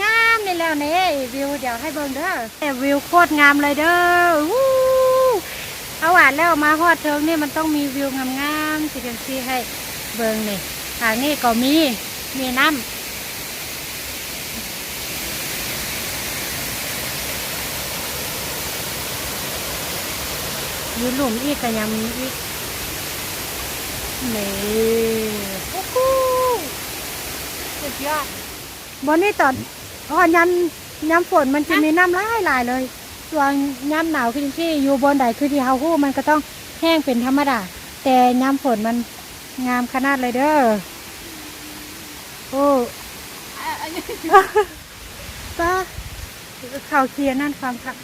ງາມໆ ນີ້ແລ້ວນີ້ ວິວ ດຽວໃຫ້ເບິ່ງເດີ ແຕ່ວິວໂຄດງາມເລີຍເດີ. ຫູ ເຮົາວ່າແລ້ວມາຮອດເທິງນີ້ ມັນຕ້ອງມີວິວງາມໆ ຊິຈັ່ງຊີ້ໃຫ້ເບິ່ງນີ້. ທາງນີ້ກໍມີ ມີນ້ຳ ຢູ່ລຸ່ມອີກກໍຍັງມີອີກ ນີ້ ໂອ້ໂຫ ສຸດຍອດ. ບ່ອນນີ້ຕອນ ຮອດຍາມ ຍາມຝົນມັນຈະມີນ້ຳຫຼາຍໆ ເລີຍ. ຊ່ວງຍາມໜາວຄືຈັ່ງຊີ້ ຢູ່ບ່ອນໃດຄືທີ່ເຮົາຮູ້ ມັນກໍຕ້ອງແຫ້ງເປັນທຳມະດາ ແຕ່ຍາມຝົນມັນງາມຂະໜາດເລີຍເດີ. ໂອ້ ອາ ອັນນີ້ ປາ ເຂົາຂີ່ອັນນັ້ນ ຄວາມຄັກ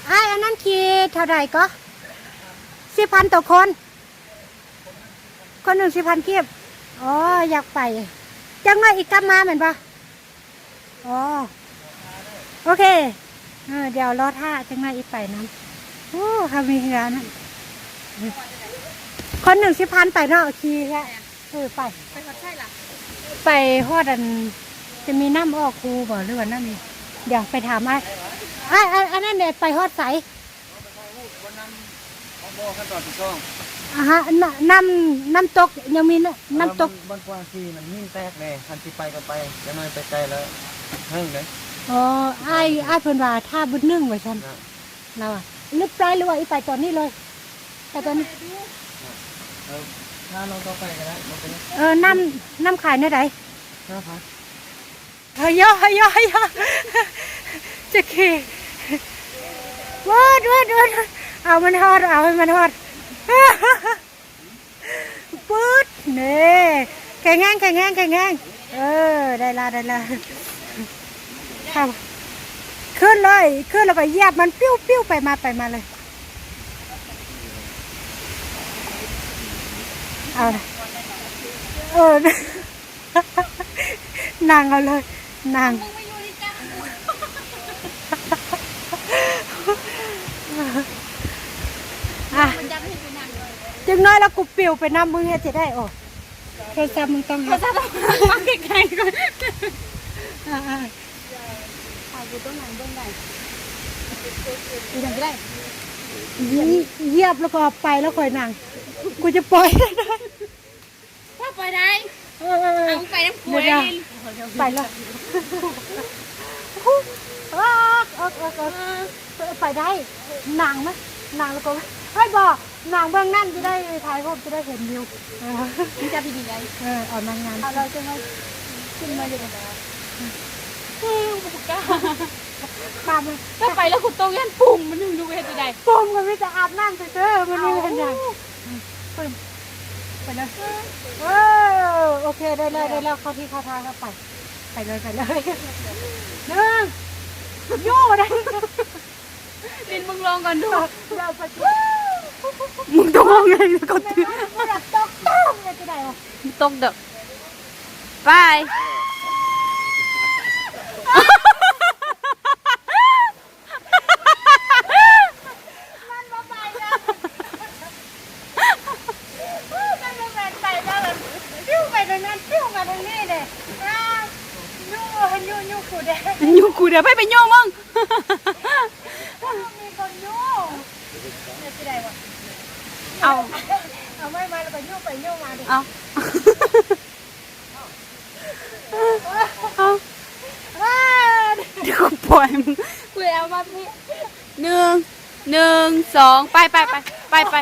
ອ້າຍ ອັນນັ້ນຂີ່ເທົ່າໃດກໍ? ສິບພັນຕໍ່ຄົນ ຄົນໜຶ່ງສິບພັນກີບ. ອໍ ຢາກໄປ ຈັກໜ້ອຍອີກກັບມາແມ່ນບໍ່? ອໍ ໂອເຄ ເອີ ດຽວລໍຖ້າຈັກໜ້ອຍອີກໄປນຳ. ໂອ້ ເຮົາມີເຮືອນະ ຄົນໜຶ່ງສິບພັນໄປເນາະ ຂີ່ແທ້. ເອີ ໄປ ໄປຮອດໃສລະ? ໄປຮອດອັນ ຈະມີນ້ຳອອກຄູບໍ່ ຫຼືວ່ານ້ຳນີ້? ດຽວໄປຖາມອ້າຍ ອ້າຍ ອັນ ອັນນັ້ນເດ ໄປຮອດໃສ? ອາຮະ ນ້ຳ ນ້ຳຕົກ ຍັງມີນ້ຳ ນ້ຳຕົກ ມັນກວ້າງທີ່ ມັນຫີນແຕກແດ່. ຄັນຊິໄປກໍໄປ ຈັກໜ້ອຍໄປໄກແລ້ວເຫິງເດ້. ອໍ ອ້າຍ ອ້າຍເພິ່ນວ່າຖ້າບຶດໜຶ່ງວ່າຊັ້ນ ລາວວ່າ ຫຼືໄປ ຫຼືວ່າອີໄປຕອນນີ້ເລີຍ ໄປຕອນນີ້. ເອີ ຖ້ານ້ອງຕໍ່ໄປກໍໄດ້ ບໍ່ເປັນຫຍັງ. ເອີ ນ້ຳ ນ້ຳຂາຍແນວໃດ? ຫ້າພັນ. ເຮີຍ ເຮີຍ ເຮີຍ ເຮີຍ ຈະຂີ່ ວືດ ວືດ ວືດ ເອົາມັນຮອດ ເອົາໃຫ້ມັນຮອດ ປຶດ ນີ້ ແຂງແຮງ ແຂງແຮງ ແຂງແຮງ. ເອີ ໄດ້ລະ ໄດ້ລະ ເຂົ້າ ຂຶ້ນເລີຍ ຂຶ້ນແລ້ວກໍຢຽບມັນ ປິວໆ ໄປມາ ໄປມາເລີຍ. ເອົາລະ ເອີ. ນັ່ງເອົາເລີຍ ນັ່ງ ອ່ະ ຈັກໜ້ອຍລະກູປິວໄປນຳ ມຶງເຮັດຈັ່ງໃດ? ໂອ້ ໂທລະສັບມຶງຕ້ອງ ໂທລະສັບໃກ້ໆ ກ່ອນ ອ່າໆ ຖ່າຍຢູ່ຕົງນັ້ນເບິ່ງໄດ້ ຢູ່ຈັ່ງໃດ ຢຽບແລ້ວກໍໄປແລ້ວຄ່ອຍນັ່ງ ກູຈະປ່ອຍ. ວ່າໄປໄດ້ ເອີ ເອົາໄປນຳກູ ດຽວ ໄປເລີຍ ອອກ ອອກ ອອກ ອອກ ເອີ ໄປໄດ້ ນັ່ງມາ ນັ່ງແລ້ວກໍ ເຮີ້ຍ ບໍ່ ນັ່ງເບື້ອງນັ້ນຈະໄດ້ຖ່າຍຮູບ ຈະໄດ້ເຫັນວິວ ເອີ ມັນຈະດີໆ ໄດ ເອີ ເອົານັ່ງງາມ ເອົາ ເຮົາຈະມາຂຶ້ນມາຢູ່ ເອີ ບໍ່ກ້າ ຕາມມາ ແລ້ວໄປແລ້ວກູຕົກຢ້ານປຸ່ມ ມັນຢູ່ເຮັດຈັ່ງໃດ ປຸ່ມກໍມີແຕ່ອາບນ້ຳຊື່ໆ ມັນບໍ່ເຮັດຫຍັງ. ປຶ້ມ ໄປເລີຍ ເອີ ໂອເຄ ໄດ້ແລ້ວ ໄດ້ແລ້ວ ເຂົ້າທີ່ເຂົ້າທາງແລ້ວ ໄປ ໄປເລີຍ ໄປເລີຍ ໜຶ່ງ ໂຍ ໄດ້ ຫຼິ້ນມຶງລອງກ່ອນດູ ຢ່າໄປ ມຶງຕ້ອງຮ້ອງເອງກ່ອນ ຕົກ ຕົກ ຕົກ ໄດ້ບໍ່ ຕົກເດີ້ ໄປ. ມັນບໍ່ໄປນະ ມັນບໍ່ແມ່ນໄປນະ ມັນປິວໄປທາງນັ້ນ ປິວມາທາງນີ້ເດ້ ອ່າ ຍູ້ ຍູ້ ຍູ້ກູເດ້ ຍູ້ກູເດ້ ໃຜໄປຍູ້ມຶງ ມີຄົນຍູ້ ເຮັດຊິໄດ້ບໍ່ ເອົາ ເອົາໄມ້ມາແລ້ວກໍຍູ້ໄປຍູ້ມາເດ້ ເອົາ. ເອົາ ດຽວກູປ່ອຍມຶງ ກູເອົາມາພີ້ ໜຶ່ງ ໜຶ່ງ ສອງ ໄປ ໄປ ໄປ ໄປ ໄປ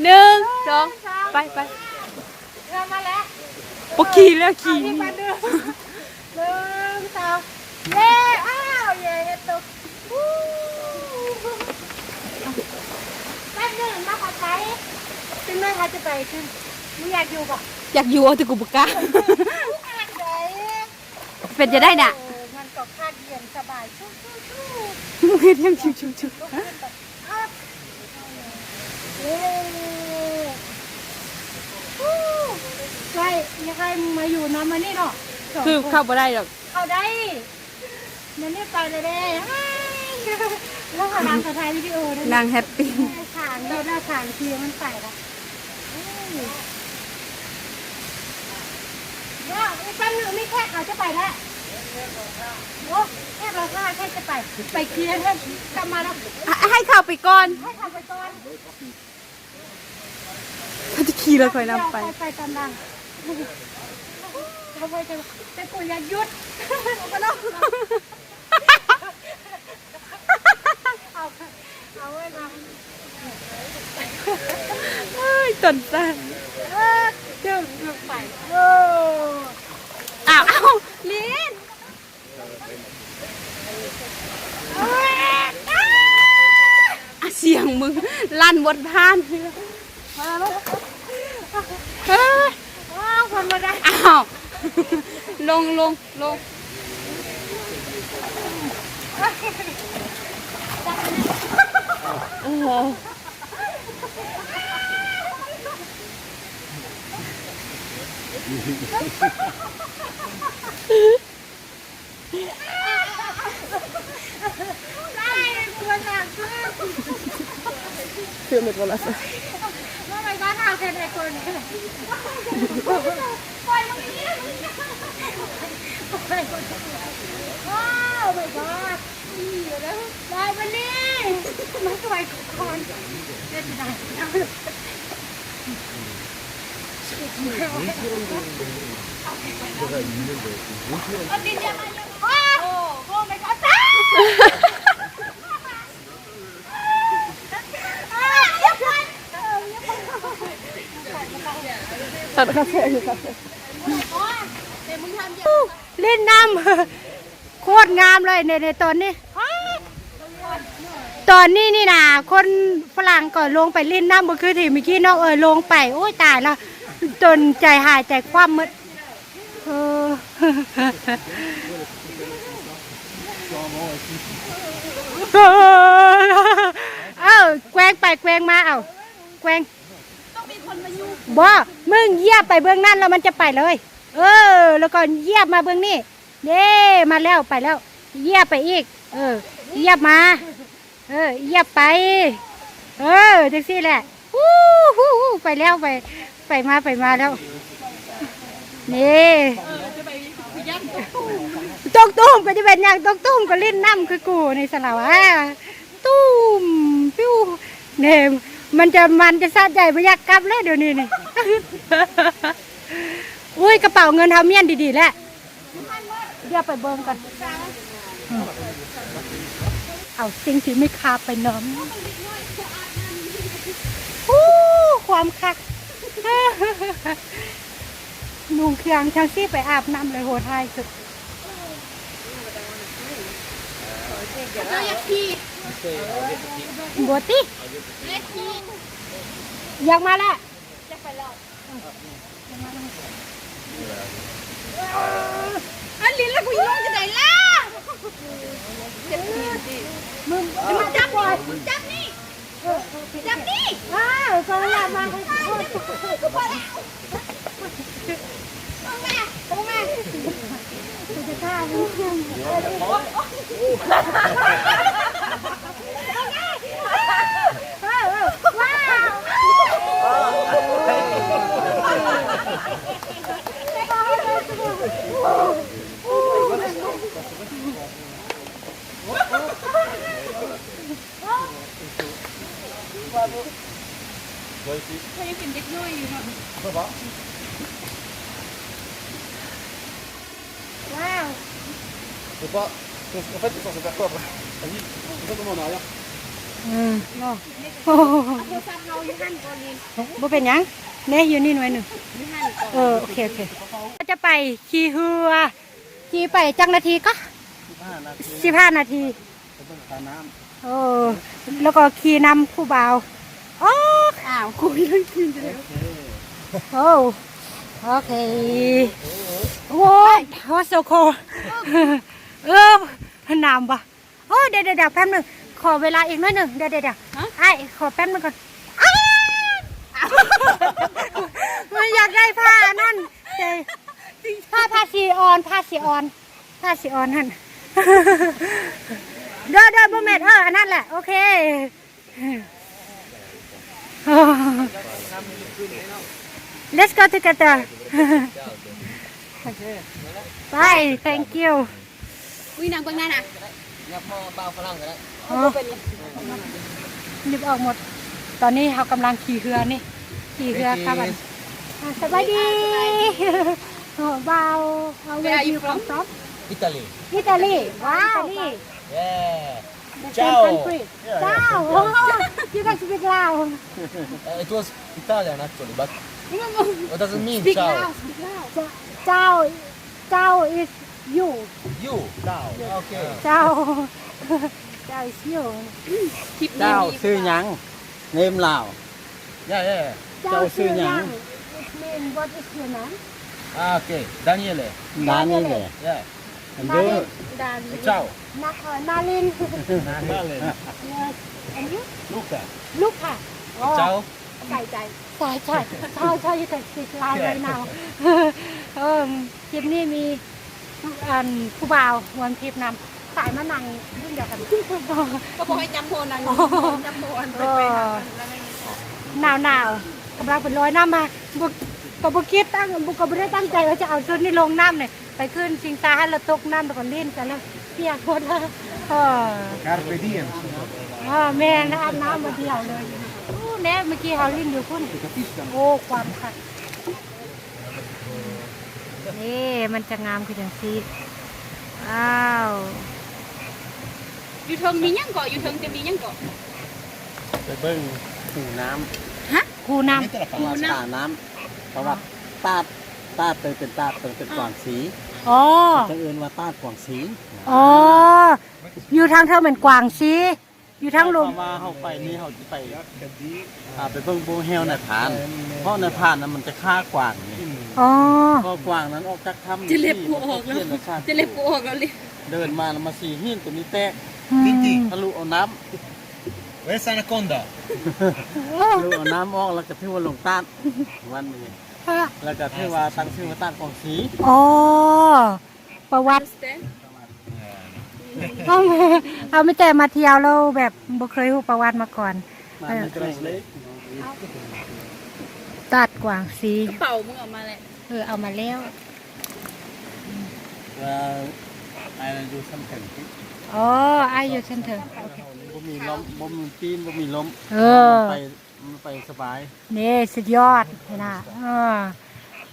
ໜຶ່ງ ສອງ ໄປ ໄປ ເຮືອມາແລ້ວ ບໍ່ຂີ່ແລ້ວ ຂີ່ ໜຶ່ງ ໜຶ່ງ ສອງ ເຢ້ ອ້າວ ເຢ້ ເຮັດຕົກ ແປັບໜຶ່ງມາຂໍໄປ ຈັ່ງໜ້ອຍເຮົາຈະໄປຂຶ້ນ ມຶງຢາກຢູ່ບໍ່? ຢາກຢູ່ ແຕ່ກູບໍ່ກ້າ ເປັນຈັ່ງໃດນະ? ເອີ ມັນກໍຄາດເຢັນສະບາຍ ຊຸໆໆ ມຶງເຮັດຫຍັງ ຊຸໆໆ ລຸກຂຶ້ນໄປ ເອີ ໃຊ່ ຢາກໃຫ້ມາຢູ່ນຳອັນນີ້ເນາະ ຄືເຂົ້າບໍ່ໄດ້ດອກ ເຂົ້າໄດ້ ມັນໄດ້ໄປແລ້ວເດ້ ນາງກໍຖ່າຍວິດີໂອເດ້ ນາງແຮັບປີ້ ຂາງໂດດ ຂາງທີ່ມັນໄປລະ ເອີ ດຽວ ອີກແປັບໜຶ່ງ ມີແຂກເຂົາຈະໄປແລ້ວ. ໂອ້ ແຂກເຂົາ ແຂກຈະໄປ ໄປເຄຍເພິ່ນ ກັບມາແລ້ວ. ໃຫ້ເຂົາໄປກ່ອນ ໃຫ້ເຂົາໄປກ່ອນ. ເຂົາຈະຂີ່ລົດຂ້ອຍນຳໄປ ຂ້ອຍໄປຕາມຫຼັງ. ຂ້ອຍໄປ ແຕ່ຂ້ອຍຢາກຢຸດ ເອົາ ເອົາໄວ້ນຳ. ເອີຍ ຕົນຕາຍ ເອີ ເດີນລົງໄປ. ໂອ້ ອ້າວ ອ້າວ ລີນ. ອາ ສຽງມຶງ ລັ່ນບໍ່ຜ່ານເທື່ອ. ເອີ ວ້າວ ຄົນບໍ່ໄດ້. ອ້າວ ລົງ ລົງ ລົງ. ໂອ້ໂຫ. ເພື່ອເມັດວາລະ Oh my god, how can I go in there? Oh my god. ໄດ້ບໍ່ນີ້ ມາຊ່ວຍກ່ອນ ເປັນໄດ້. ຫຼິ້ນນ້ຳ ໂຄດງາມເລີຍໃນ ໃນຕອນນີ້. ຕອນນີ້ນີ້ນາ ຄົນຝຣັ່ງກໍລົງໄປຫຼິ້ນນ້ຳ ບໍ່ຄືທີ່ມື້ກີ້ນ້ອງເອີຍລົງໄປ. ໂອ້ຍ ຕາຍລະ ຈົນໃຈຫາຍໃຈຄວ່ຳໝົດ. ເອີ ເອີ ແກວ່ງໄປແກວ່ງມາ ເອົາ ແກວ່ງ ບໍ່ ມຶງຢຽບໄປເບື້ອງນັ້ນ ແລ້ວມັນຈະໄປເລີຍ. ເອີ ແລ້ວກໍຢຽບມາເບື້ອງນີ້. ເດ້ ມາແລ້ວ ໄປແລ້ວ ຢຽບໄປອີກ. ເອີ ຢຽບມາ ເອີ ຢຽບໄປ. ເອີ ຈັ່ງຊີ້ແຫຼະ. ຮູ້ ຮູ້ ຮູ້ ໄປແລ້ວ ໄປ ໄປມາ ໄປມາແລ້ວ. ນີ້ ຕົກຕູມ ກໍຈະເປັນຫຍັງ ຕົກຕູມກໍຫຼິ້ນນ້ຳຄືກູນີ້ຊັ້ນລະວະ. ຕູມ ປິວ ແນ່ ມັນຈະ ມັນຈະສະໃຈ ບໍ່ຢາກກັບແລ້ວດຽວນີ້ນີ້. ໂອ້ຍ ກະເປົາເງິນເຮົາມ້ຽນດີໆແຫຼະ. ດຽວໄປເບິ່ງກ່ອນ ເອົາສິ່ງທີ່ມີຄ່າໄປນຳ. ໂອ້ ຄວາມຄັກ ນຸ່ງເຄື່ອງຈັ່ງຊີ້ໄປອາບນ້ຳເລີຍ ໂຫດຮ້າຍສຸດ. ເຈົ້າຢາກຂີ່ ບໍ່ຕິ ຢາກມາແລ້ວ. ອັນນີ້ລະ ກູລົງຈັ່ງໃດລະ? ຈັບນີ້ ຈັບນີ້ ຈັບນີ້. ເອີ ກໍລະມາໃຫ້ ພໍແລ້ວ ລົງມາ ລົງມາ. ກູຈະຂ້າມຶງ. ເອີ ເອີ ວ້າວ. ເຂົາຍັງເປັນເດັກນ້ອຍຢູ່ເນາະ. ວ້າວ Faut pas, en fait, c'est censé faire peur. Vas-y, fais comme en arrière. ເອີ ເນາະ. ໂທລະສັບເຮົາຢູ່ຫັ້ນກໍລີນ ບໍ່ເປັນຫຍັງ ເນ ຢູ່ນີ້ໜ່ວຍໜຶ່ງ. ຢູ່ຫັ້ນກໍ ເອີ ໂອເຄ ໂອເຄ. ຈະໄປຂີ່ເຮືອ ຂີ່ໄປຈັກນາທີກະ? ສິບຫ້ານາທີ ສິບຫ້ານາທີ. ໄປເບິ່ງທ່ານ້ຳ. ໂອ້ ແລ້ວກໍຂີ່ນຳຜູ້ບ່າວ. ໂອ້ ອ້າວ ຄຸຍເລື່ອງກິນ. ໂອ້ ໂອເຄ. ໂອ້ ໂອ້ so cold. ເອີ ໜາວບໍ່? ໂອ້ ດຽວໆໆ ແປັບໜຶ່ງ ຂໍເວລາອີກໜ້ອຍໜຶ່ງ. ດຽວໆໆ ອ້າຍ ຂໍແປັບໜຶ່ງກ່ອນ. ອ້າ ມັນຢາກໄດ້ຜ້າອັນນັ້ນ ແຕ່ຜ້າ ຜ້າຊີອອນ ຜ້າຊີອອນ. ຜ້າຊີອອນຫັ້ນ. ເດີ ເດີ ບໍ່ແມ່ນ ເອີ ອັນນັ້ນແຫຼະ ໂອເຄ. Let's go together. ໄປ thank you ອຸ້ຍ ນັ່ງເບິ່ງນັ້ນນະ ຍັບມາບ່າວຝຣັ່ງກໍໄດ້ ອໍ ເອີ ຍັບອອກໝົດ. ຕອນນີ້ເຮົາກຳລັງຂີ່ເຮືອນີ້ ຂີ່ເຮືອກັບອັນ ສະບາຍດີ ບ່າວ where you come from? Italy. Italy. Wow. Yeah. Ciao. Ciao. Oh, you can speak Lao. Uh, it was Italian actually, but what does it mean? Speak Lao, speak Lao. Ciao, ciao is you. You, ciao. Okay. Ciao. Ciao is you. ເຈົ້າຊື່ຫຍັງ? Name Lao. Yeah, yeah, yeah. ເຈົ້າຊື່ຫຍັງ? It mean what is your name? Ah, okay. Daniele. Daniele. Yeah. And you? Daniele. Ciao. Na, uh, Nalin. Nalin. Yes. And you? Luca. Luca. Oh. Ciao. ໃສ່ໃຈ ໃສ່ໃຈ Ciao, ciao, you can speak Lao right now. ເອີ ຄລິບນີ້ມີ ອັນ ຜູ້ບ່າວ one trip ນຳ ສາຍມານັ່ງລຸ້ນດຽວກັນ ກໍບໍ່ໃຫ້ຈັບໂພນນັ້ນ ຈັບໂພນ ເອີ ໄປຫາກັນ ໜາວໆ ກຳລັງໄປລອຍນ້ຳມາ ບໍ່ ກໍບໍ່ຄິດຕັ້ງ ກໍບໍ່ໄດ້ຕັ້ງໃຈວ່າຈະເອົາຊຸດນີ້ລົງນ້ຳນີ້ ໄປຂຶ້ນຊິງຊາ ແລ້ວຕົກນ້ຳ ແລ້ວກໍຫຼິ້ນກັນ ແລ້ວປຽກໝົດ ເອີ Carpe diem. ເອີ ແມ່ນ ອາບນ້ຳມາດຽວເລີຍ. ໂອ້ ແນ່ ເມື່ອກີ້ເຮົາຫຼິ້ນຢູ່ພຸ້ນ ໂອ້ ຄວາມຄັກ. ເອີ ມັນຈະງາມຄືຈັ່ງຊີ້. ວ້າວ ຢູ່ເທິງມີຫຍັງເກາະ? ຢູ່ເທິງຈະມີຫຍັງເກາະ? ໄປເບິ່ງຮູນ້ຳ. ຮະ? ຮູນ້ຳ. ປະຫວັດສານ້ຳ ປະຫວັດຕາດ ຕາດເປັນ ເປັນຕາດ ເປັນ ເປັນກວາງຊີ. ອໍ ເຂົາເອີ້ນວ່າຕາດກວາງຊີ. ອໍ ຢູ່ທາງເທິງແມ່ນກວາງຊີ. ຢູ່ທາງລຸ່ມ ຖ້າວ່າເຮົາໄປນີ້ ເຮົາຊິໄປ ອ່າ ໄປເບິ່ງບໍ່ແຫ້ວນາຍພານ ເພາະນາຍພານນະມັນຈະຂ້າກວາງນີ້. ອໍ ເພາະກວາງນັ້ນອອກຈາກຖ້ຳ ຈະເລັບກູອອກແລ້ວ ຈະເລັບກູອອກແລ້ວເລີຍ. ເດີນມາແລ້ວມາສີຫີນຕົວນີ້ແຕກ ອືມ ທະລຸເອົານ້ຳ Where's Anaconda? ທະລຸເອົານ້ຳອອກ ແລ້ວກໍຖືວ່າລົງຕາດວັນນີ້ ແລ້ວກໍຖືວ່າຕັ້ງຊື່ວ່າຕາດກວາງຊີ. ອໍ ປະຫວັດ ເຮົາ ເຮົາມີແຕ່ມາທ່ຽວແລ້ວແບບບໍ່ເຄີຍຮູ້ປະຫວັດມາກ່ອນ. ເອີ ຕາດກວາງຊີ ກະເປົາມຶງເອົາມາແລ້ວ. ເອີ ເອົາມາແລ້ວ. Well, I do something. ອໍ I do something. ບໍ່ມີລົມ ບໍ່ມີຕີນ ບໍ່ມີລົມ. ເອີ ໄປ ມັນໄປສະບາຍ. ນີ້ສຸດຍອດຫັ້ນນະ. ເອີ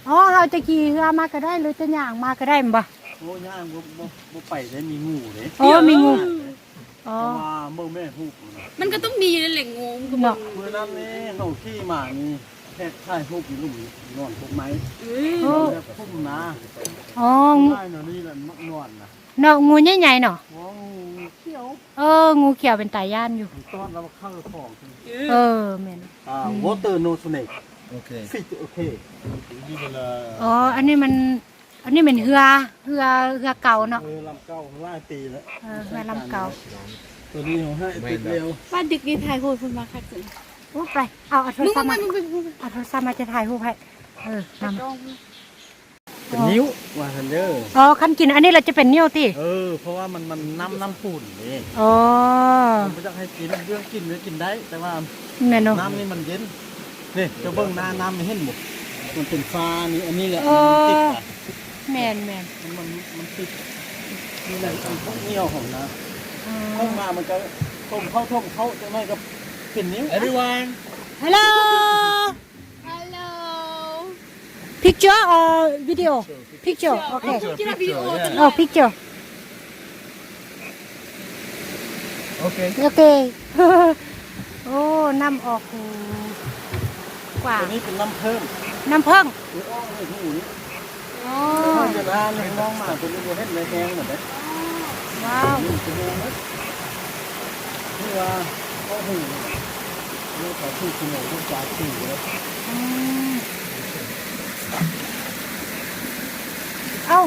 ອໍ ເຮົາຈະຂີ່ເຮືອມາກໍໄດ້ ຫຼືຈະຍ່າງມາກໍໄດ້ແມ່ນບໍ່? ໂອ້ ຍ່າງບໍ່ ບໍ່ ບໍ່ໄປເດ້ ມີງູເດ້. ໂອ້ ມີງູ. ອໍ ເພາະວ່າເບິ່ງແມ່ຮູບ ມັນກໍຕ້ອງມີແຫຼະງູ ເນາະ. ມື້ນັ້ນນີ້ເຮົາຂີ່ມານີ້ ແຂກຖ່າຍຮູບຢູ່ລຸ່ມນອນກົກໄມ້. ເອີ ແບບຄຸ້ມນະ. ອໍ ງ່າຍແນວນີ້ແຫຼະມັກນອນນະ. ເນາະ ງູໃຫຍ່ໆເນາະ. ໂອ້ ງູຂຽວ. ເອີ ງູຂຽວເປັນຕາຢ້ານຢູ່. ມັນຕ້ອນລະເຂົ້າຂອງ. ເອີ ແມ່ນ. ອ່າ water no snake. ໂອເຄ fish ໂອເຄ. ອໍ ອັນນີ້ມັນ ອັນນີ້ແມ່ນເຮືອ ເຮືອ ເຮືອເກົ່າເນາະ. ເຮືອລຳເກົ່າຫຼາຍປີແລ້ວ. ເອີ ເຮືອລຳເກົ່າ. ຕົວນີ້ເຮົາໃຫ້ຕິດແລ້ວ. ວ່າດຶກນີ້ຖ່າຍຮູບເພິ່ນວ່າຄັກຈັ່ງ. ໂອ້ ໄປ ເອົາ ເອົາໂທລະສັບມາ ເອົາໂທລະສັບມາຈະຖ່າຍຮູບໃຫ້. ເອີ ນຳ. ເປັນນິ້ວວ່າຊັ້ນເດີ. ອໍ ຄັນກິນອັນນີ້ແລ້ວຈະເປັນນິ້ວຕິ? ເອີ ເພາະວ່າມັນ ມັນນ້ຳ ນ້ຳປູນເດ້. ອໍ ເພິ່ນບໍ່ຢາກໃຫ້ກິນ ເລື່ອງກິນນີ້ກິນໄດ້ ແຕ່ວ່າ ແມ່ນເນາະ ນ້ຳນີ້ມັນເຢັນ. ນີ້ ເຈົ້າເບິ່ງໜ້ານ້ຳນີ້ເຫັນບໍ່? ມັນເປັນຝານີ້ ອັນນີ້ແຫຼະ ເອີ ມັນຕິດ. ແມ່ນໆ ມັນ ມັນ ມັນຕິດ. ນີ້ແຫຼະ ອັນພວກໜຽວຂອງນາ. ອືມ ເຂົ້າມາມັນກໍຖົມເຂົ້າ ຖົມເຂົ້າ ຈັກໜ້ອຍກໍເປັນນິ້ວ. Everyone. Hello. Hello. Picture or video? Picture. Picture. Okay. Picture, picture, yeah. Oh, picture. Okay. Okay. ໂອ້ ນ້ຳອອກຫູກວ່າ. ຕົວນີ້ເປັນນ້ຳເຜິ້ງ. ນ້ຳເຜິ້ງ. ອອກໃນຫູນີ້. ອໍ ເວລານ້ອງມາຕົວນີ້ບໍ່ເຫັນແຮງໝົດເດ້. ວ້າວ ຄືວ່າເຂົາຫູ ເຂົາຖືກຂະໂມຍ ເຂົາຈາກຖືກເລີຍ. ອືມ ເອົ້າ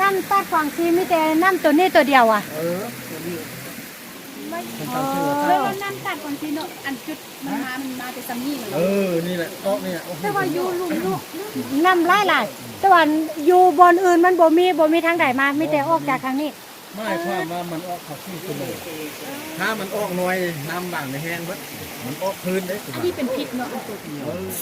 ນ້ຳຕາດກວາງຊີມີແຕ່ນ້ຳຕົວນີ້ຕົວດຽວຫວາ? ເອີ ຕົວນີ້. ແລ້ວນ້ຳຕາດກວາງຊີເນາະ ອັນຈຸດມັນມາ ມັນມາແຕ່ຊ່ຳນີ້ເນາະ. ເອີ ນີ້ແຫຼະ ອອກນີ້ແຫຼະ. ແຕ່ວ່າຢູ່ລຸ່ມເນາະ ນ້ຳຫຼາຍໆ ແຕ່ວ່າຢູ່ບ່ອນອື່ນມັນບໍ່ມີ ບໍ່ມີທາງໃດມາ ມີແຕ່ອອກຈາກທາງນີ້. ໝາຍຄວາມວ່າມັນອອກເຂົ້າສູ່ສະໂມງ ຖ້າມັນອອກໜ້ອຍ ນ້ຳບາງນີ້ແຫ້ງເບິດ ມັນອອກພື້ນເດ້. ອັນນີ້ເປັນພິດເນາະ.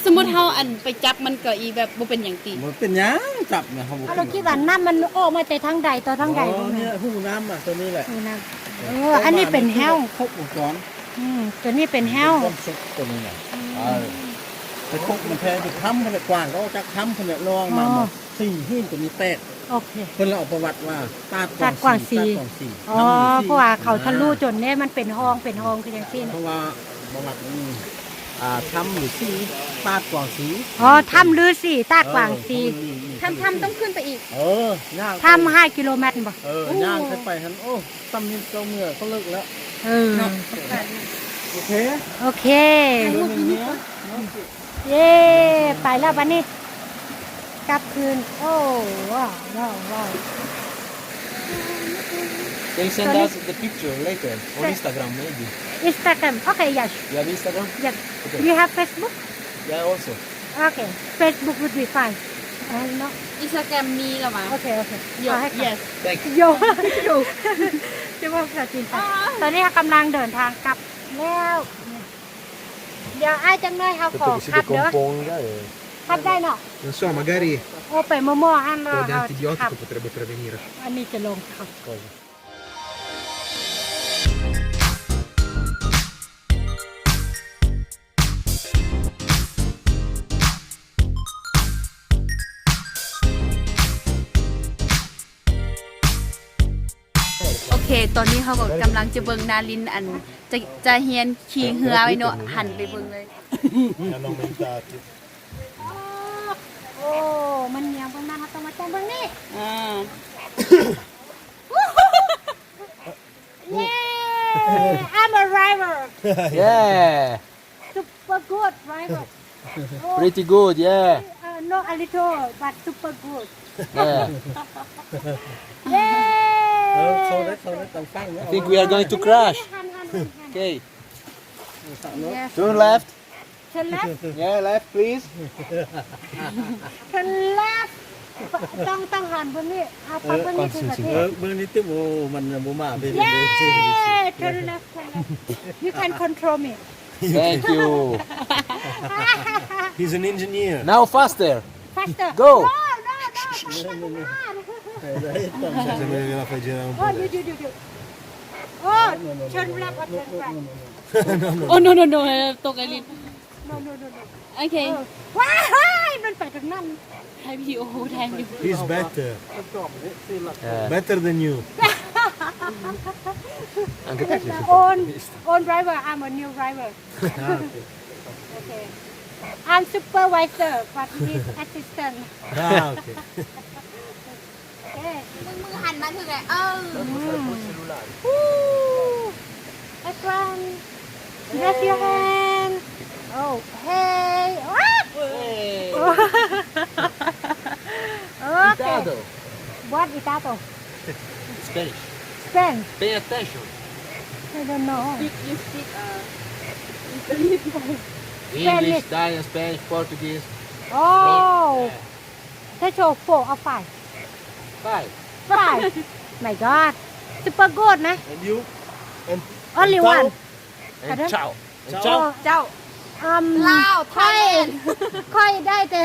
ສົມມຸດເຮົາອັນໄປຈັບມັນກໍອີແບບບໍ່ເປັນຫຍັງຕິ? ບໍ່ເປັນຫຍັງ ຈັບນະ ເຮົາບໍ່ ເຮົາຄິດວ່ານ້ຳມັນອອກມາແຕ່ທາງໃດຕໍ່ທາງໃດ. ອໍ ບໍ່ແມ່ນ ນີ້ແຫຼະ ຮູນ້ຳອະ ຕົວນີ້ແຫຼະ ຮູນ້ຳ. ເອີ ອັນນີ້ເປັນແຮ້ວ ຄົບວົງຈອນ. ອືມ ຕົວນີ້ເປັນແຮ້ວ ຄວາມສຸກຕົວນີ້ນະ. ອືມ ເອີ ໄປຄົບມັນແທ້ຢູ່ຖ້ຳພຸ້ນແຫຼະ ກວ້າງກໍອອກຈາກຖ້ຳພຸ້ນແຫຼະ ລອງມາ ອໍ ສີ່ຫີນຕົວນີ້ແຕກ. ໂອເຄ ເພິ່ນລະເອົາປະຫວັດວ່າຕາດ ຕາດກ ກວາງສີ ຕາດກວາງສີ. ອໍ ເພາະວ່າເຂົາທະລຸຈົນເດ້ ມັນເປັນຮ່ອງ ເປັນຮ່ອງຄືຈັ່ງຊີ້ນະ. ເພາະວ່າປະຫວັດ ອືມ ອ່າ ຖ້ຳລືສີ ຕາດກວາງສີ. ອໍ ຖ້ຳລືສີ ຕາດກວາງສີ. ເອີ ຖ້ຳ ຖ້ຳຕ້ອງຂຶ້ນໄປອີກ. ເອີ ຍ່າງ ຖ້ຳຫ້າກິໂລແມັດບໍ່? ເອີ ໂອ້ ຍ່າງຂຶ້ນໄປຫັ້ນ ໂອ້ ສ່ຳນີ້ເຈົ້າເມືອກໍເລິກແລ້ວ. ເອີ ເນາະ ໂອເຄ ໂອເຄ ເອີ ເນາະ. ເຢ້ ໄປແລ້ວບັດນີ້ ກັບຄືນ. ໂອ້ ວ້າວ ວ້າວ ວ້າວ. Can you send us the picture later on Instagram, maybe? Instagram. Okay, yes. You have Instagram? Yes. Okay. You have Facebook? Yeah, also. Okay. Facebook would be fine. ເອີ ເນາະ Instagram ມີແລ້ວຫວາ? ໂອເຄ ໂອເຄ ໂຢ ເອົາໃຫ້ກ່ອນ. Yes. Thank you. ໂຢ ໂຢ ຈະເວົ້າພາສາຈີນໄປ. ອ່າ ຕອນນີ້ເຮົາກຳລັງເດີນທາງກັບແລ້ວ. ດຽວອ້າຍຈັກໜ້ອຍເຮົາຂໍຂັບເດີ. ຂັບໄດ້ເນາະ? Non so, magari ໂອ ໄປໝໍ່ໆຫັ້ນລະ ໂອ ເຮົາຂັບ. ອັນນີ້ຈະລອງຂັບ. Cosa? ໂອເຄ ຕອນນີ້ເຮົາກໍກຳລັງຈະເບິ່ງນາລິນ ອັນ ຈະ ຈະຮຽນຂີ່ເຮືອໄວ້ເນາະ ຫັນໄປເບິ່ງເລີຍ. ໂອ້ ມັນຍາວເບິ່ງນັ້ນ ເຮົາຕ້ອງມາແຕ່ງເບິ່ງນີ້. ອ່າ Yeah, I'm a driver. Yeah. Super good driver. Oh. Pretty good, yeah. Uh, not a little, but super good. Yeah. Yay! I think we are going to crash. Okay. Yes. Turn left. Turn left. Yeah, left, please. Turn left. ຕ້ອງ ຕ້ອງຫັນເບິ່ງນີ້ ເອົາ ເອີ ປັບເບິ່ງນີ້ ເອີ ເບິ່ງນີ້ຕິ. ໂອ້ ມັນຍັງບໍ່ມາເປັນ. Yeah, turn left, turn left. You can control me. Thank you. He's an engineer. Now faster. Faster. Go. No, no, no, faster than that. Oh, you, you, you, you. Oh, turn left or turn right. No, no, no. Oh, no, no, no. ຕົກໄອລິນ. No, no, no, no. Okay. ເອີ ວ້າຍ ມັນໄປທາງນັ້ນ. ໃຫ້ວິດີໂອຖ່າຍຢູ່. He's better. Yeah. Better than you. Anche te sei super. Own, own driver, I'm a new driver. Ah, okay. Okay. I'm supervisor, but he's assistant. Ah, okay. ເອີ ມື ມືຫັນມາຖືກແລ້ວ. ເອີ ອືມ Next one. Raise your hand. Oh, hey. What? Hey. Okay. Cuidado. What cuidado? Spanish. Spanish. Pay attention. I don't know. Speak, you speak, uh, English. English, Italian, Spanish, Portuguese. Oh. Yeah. That's all four or five? Five. Five. My God. Super good ນະ. And you? And only one. And ciao. And ciao. ເຈົ້າ ອືມ ລາວ ໄທແລນ ຂ້ອຍ ຂ້ອຍໄດ້ແຕ່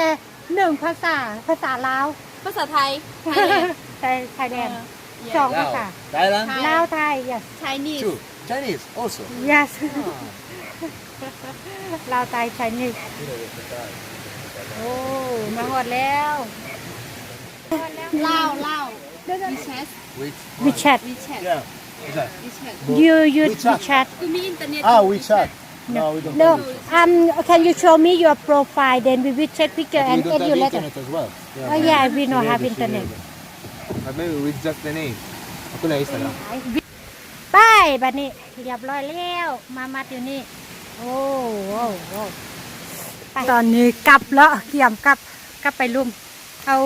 ໜຶ່ງພາສາ ພາສາລາວ ພາສາໄທ ໄທແລນ ໄທ ໄທແລນ ເອີ ສອງພາສາ ລາວ Thailand. ລາວ ໄທ yes. Chinese. Two. Chinese also. Yes. ລາວ ໄທ Chinese. ໂອ້ ມາຮອດແລ້ວ. ລາວ ລາວ WeChat. WeChat. WeChat. Yeah. WeChat. You use WeChat. WeChat? ຄືມີອິນເຕີເນັດ. Ah, WeChat. No, we don't. No. Um, can you show me your profile? Then we will check picture and add you later. But we don't have internet as well. Yeah. Oh, yeah, we don't have internet. But maybe with just the name. Aku lah Instagram. ໄປ ບັດນີ້ຮຽບຮ້ອຍແລ້ວ ມາມັດຢູ່ນີ້. ໂອ້ ໂອ້ ໂອ້ ໄປ ຕອນນີ້ກັບເນາະ ກຽມກັບ ກັບໄປລຸ່ມ. ເຮົາ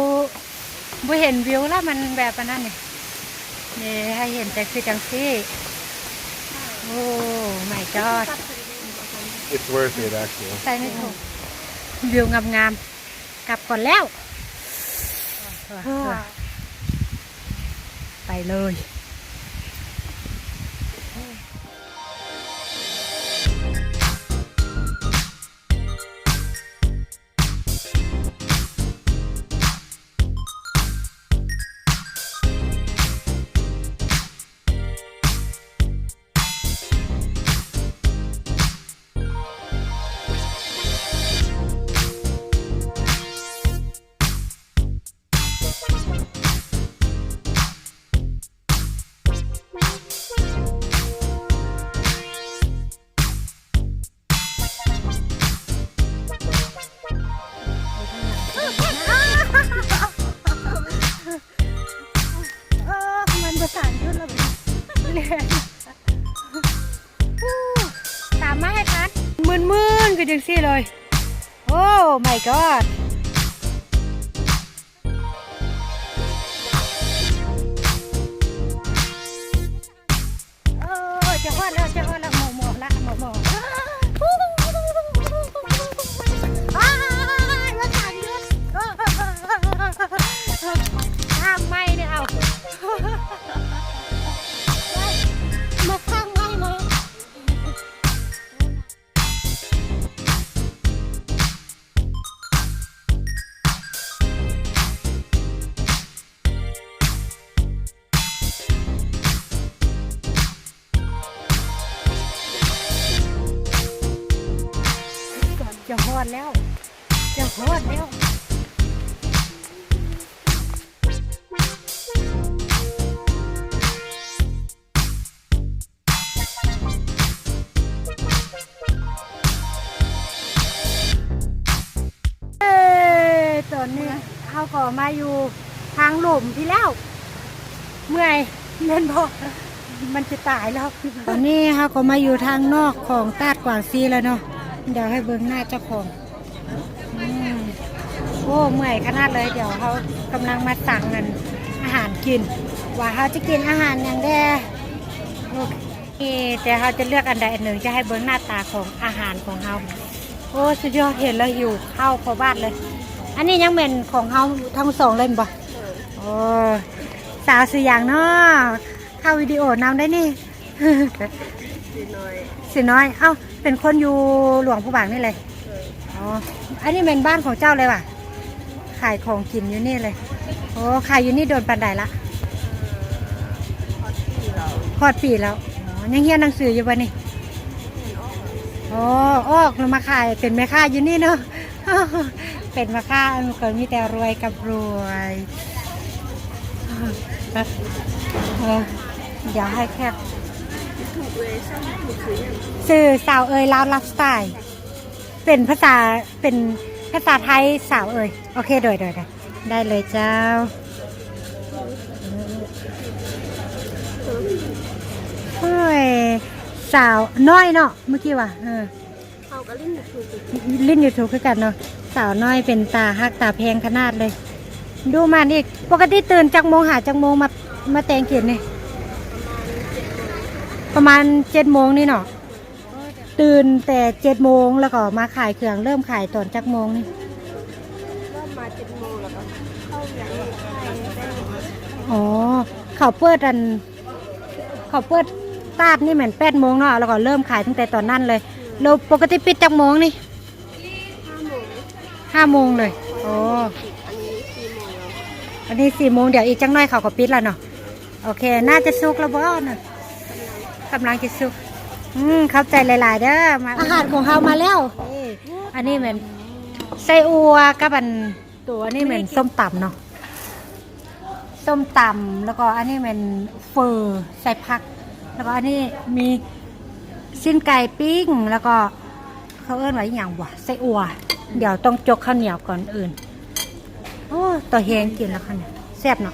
ບໍ່ເຫັນວິວລະ ມັນແບບອັນນັ້ນນີ້ ນີ້ໃຫ້ເຫັນແຕ່ຄືຈັ່ງຊີ້. Oh my god. It's worth it, actually. ໃສ່ໄມ່ຖືກ ວິວງາມໆ. ກັບກ່ອນແລ້ວ ໄປເລີຍ. ມາໃຫ້ທັນ ມື່ນໆ ຄືຈັ່ງຊີ້ເລີຍ. Oh my god. ເອີ ຈະຮອດແລ້ວ ຈະຮອດແລ້ວ ໝໍໆ ລະ ໝໍໆ ອ້າຍ ມາທາງນີ້ ທາງໃໝ່ນີ້ ເອົາ ມາທາງໃໝ່ ມາ. ຈະຮອດແລ້ວ ຈະຮອດແລ້ວ. ເອີ ຕອນນີ້ເຮົາກໍມາຢູ່ທາງລຸ່ມພີ້ແລ້ວ. ເມື່ອຍແມ່ນບໍ່? ມັນຈະຕາຍແລ້ວ. ຕອນນີ້ເຮົາກໍມາຢູ່ທາງນອກຂອງຕາດກວາງຊີແລ້ວເນາະ. ດຽວໃຫ້ເບິ່ງໜ້າເຈົ້າຂອງ. ອືມ ໂອ້ ເມື່ອຍຂະໜາດເລີຍ. ດຽວເຮົາກຳລັງມາສັ່ງອັນ ອາຫານກິນ ວ່າເຮົາຈະກິນອາຫານຫຍັງແດ່. ໂອເຄ ແຕ່ເຮົາຈະເລືອກອັນໃດອັນໜຶ່ງ ຈະໃຫ້ເບິ່ງໜ້າຕາຂອງອາຫານຂອງເຮົາ. ໂອ້ ສຸດຍອດ ເຫັນແລ້ວຫິວເຂົ້າພໍບາດເລີຍ. ອັນນີ້ຍັງແມ່ນຂອງເຮົາທັງສອງເລີຍແມ່ນບໍ່? ໂອ້ ສາວຊື່ຫຍັງເນາະ? ເຂົ້າວິດີໂອນຳໄດ້ນີ້. ສີນ້ອຍ ສີນ້ອຍ. ເອົ້າ ເປັນຄົນຢູ່ຫຼວງພະບາງນີ້ເລີຍ? ເອີ ອໍ ອັນນີ້ແມ່ນບ້ານຂອງເຈົ້າເລີຍຫວາ? ຂາຍຂອງກິນຢູ່ນີ້ເລີຍ. ໂອ້ ຂາຍຢູ່ນີ້ດົນປານໃດລະ? ຮອດປີແລ້ວ ຮອດປີແລ້ວ. ອໍ ຍັງຮຽນໜັງສືຢູ່ບໍ່ນີ້? ຮຽນອອກແລ້ວ. ອໍ ອອກແລ້ວມາຂາຍ ເປັນແມ່ຄ້າຢູ່ນີ້ເນາະ. ເປັນມາຄ່າ ເອີ ກໍມີແຕ່ລວຍກັບລວຍ. ເອີ ດຽວໃຫ້ແຄບ ຊື່ສາວເອີຍລາວໄລຟ໌ສະໄຕລ໌ ເປັນພາສາ ເປັນພາສາໄທ ສາວເອີຍ. ໂອເຄ ໂດຍ ໂດຍ ໂດຍ ໄດ້ເລີຍເຈົ້າ. ໂອ້ຍ ສາວນ້ອຍເນາະ ເມື່ອກີ້ວ່າ ເອີ ເຮົາກໍຫຼິ້ນຢູທູບຄືກັນ ຫຼິ້ນຢູທູບຄືກັນເນາະ. ສາວນ້ອຍເປັນຕາຮັກຕາແພງຂະໜາດເລີຍ. ດູມັນອີກ ປົກກະຕິຕື່ນຈັກໂມງ ຫາຈັກໂມງມາ ມາແຕ່ງກິນນີ້? ປະມານເຈັດໂມງ ປະມານເຈັດໂມງນີ້ເນາະ. ຕື່ນແຕ່ເຈັດໂມງ ແລ້ວກໍມາຂາຍເຄື່ອງ. ເລີ່ມຂາຍຕອນຈັກໂມງນີ້? ເລີ່ມມາເຈັດໂມງ ແລ້ວກໍເຂົ້າວຽກນີ້ຂາຍແປດໂມງ. ອໍ ເຂົາເປີດອັນ ເຂົາເປີດຕາດນີ້ແມ່ນແປດໂມງເນາະ ແລ້ວກໍເລີ່ມຂາຍຕັ້ງແຕ່ຕອນນັ້ນເລີຍ. ແລ້ວປົກກະຕິປິດຈັກໂມງນີ້? ຫ້າໂມງ ຫ້າໂມງເລີຍ. ອໍ ອັນນີ້ສີ່ໂມງແລ້ວ ອັນນີ້ສີ່ໂມງ ດຽວອີກຈັກໜ້ອຍເຂົາກໍປິດແລ້ວເນາະ. ໂອເຄ ໜ້າຈະສຸກແລ້ວບໍ່ນະ? ກຳລັງຈະສຸກ. ອືມ ຂອບໃຈຫຼາຍໆເດີ. ມາ ອາຫານຂອງເຮົາມາແລ້ວ. ນີ້ ອັນນີ້ແມ່ນໄສ້ອົ່ວກັບອັນ ໂຕອັນນີ້ແມ່ນ ແມ່ນກິນ ສົ້ມຕຳເນາະ ສົ້ມຕຳ ແລ້ວກໍອັນນີ້ແມ່ນເຝີໃສ່ຜັກ ແລ້ວກໍອັນນີ້ມີຊີ້ນໄກ່ປີ້ງ ແລ້ວກໍເຂົາເອີ້ນວ່າອີ່ຫຍັງຫວະ ໄສ້ອົ່ວ. ດຽວຕ້ອງຈົກເຂົ້າໜຽວກ່ອນອື່ນ. ໂອ້ ຕໍ່ແຮງກິນແລ້ວຄັນ ແຊບເນາະ.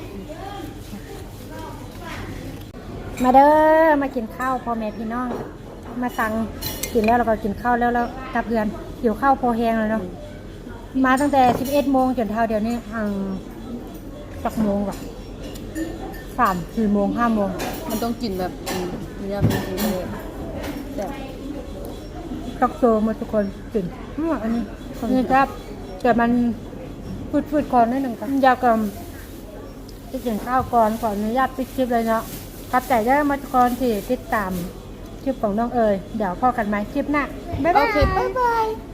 ມາເດີ ມາກິນເຂົ້າ ພໍ່ແມ່ພີ່ນ້ອງ. ມາສັ່ງກິນແລ້ວ ແລ້ວກໍກິນເຂົ້າແລ້ວ ແລ້ວກັບເຮືອນ. ຫິວເຂົ້າພໍແຮງແລ້ວເນາະ. ມາຕັ້ງແຕ່ສິບເອັດໂມງຈົນເທົ່າດຽວນີ້ ອັງ ຈັກໂມງຫວະ? ສາມສີ່ໂມງ ຫ້າໂມງ. ມັນຕ້ອງກິນແບບ ອືມ ຢ່າງນີ້ເລີຍ ແບບ ຕັກໂຊໝົດທຸກຄົນກິນ. ອືມ ອັນນີ້ ນີ້ແຊບ ແຕ່ມັນຝືດໆ ຄໍໜ້ອຍໜຶ່ງ. ຢາກ ອືມ ໄປກິນເຂົ້າກ່ອນ ຂໍອະນຸຍາດປິດຄລິບເລີຍເນາະ. ຂອບໃຈເດີໝົດທຸກຄົນທີ່ຕິດຕາມຄລິບຂອງນ້ອງເອີຍ. ດຽວພໍ້ກັນໃໝ່ຄລິບໜ້າ. ບາຍບາຍ. ໂອເຄ ບາຍບາຍ.